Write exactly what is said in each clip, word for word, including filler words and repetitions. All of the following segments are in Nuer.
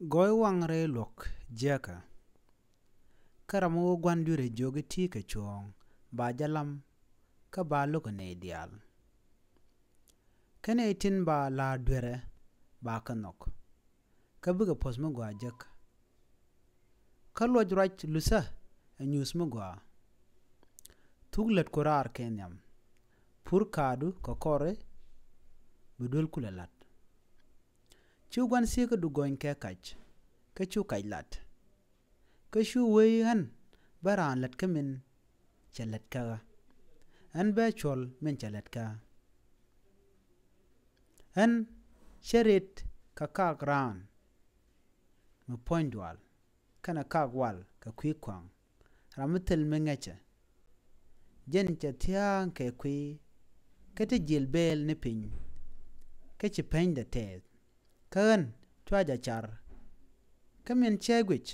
Gɔɔy waŋ rɛy luɔ̱k jiäkä. Kä ram mi wä gua̱n dui̱rɛ jiök i̱ ti̱i̱ kɛ cuɔ̱ɔ̱ŋ ba jɛ lam, kä ba lo̱k ɛ nɛy diaal. Kä nɛy tin ba la̱a̱r duerɛ ba kɛ nhɔk, kä bikɛ puɔ̱th mi gɔaa jek. Kä luɔc ruac luthä ɛ nyuuth mi gɔaa. Thuk lät ku raar kɛ nhiam, pur kaadu kɛ kɔri, bi duel kulɛ la̱t. Cu gua̱n thieekädu gɔny kɛ kac, kä cu kac lat. Kä cu wee ɣän bä raan lät kä min cɛ lät kä ɣä, ɣän bä cuɔl min cɛ lät kä ɣä. Ɣän cä ret kɛ kak raan mi puɔ̱ny dual, kɛnɛ kak wal kɛ kui̱ kɔaŋ, ram mi thil mi ŋäcɛ. Jɛn cɛ thia̱a̱ŋ kɛ kui̱, kä ti jiɛl bɛɛl ni piny, kä ci pɛnydɛ tɛɛth. Kä ɣän cua jɛ car, kä min cɛ guic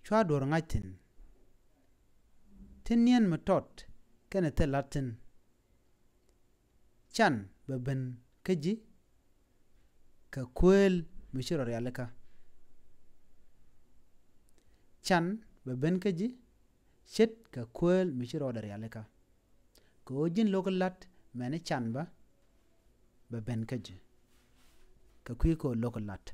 cua duɔ̱r ŋa̱c thi̱n. Thi̱n ni̱en mi tɔt kɛnɛ thil la̱t thi̱n. Can bɛ ben kä ji̱ kɛ kuëël mi ci rɔ rialikä. Can bɛ ben kä ji̱ ce̱tkɛ kuëël mi ci rɔɔdɛ rialikä. Kɛ ɣöö ji̱n lo̱k la̱t mɛni can bä bɛ ben kä ji̱. Kɛ kui̱ kɛ ɣöö lo̱k la̱t.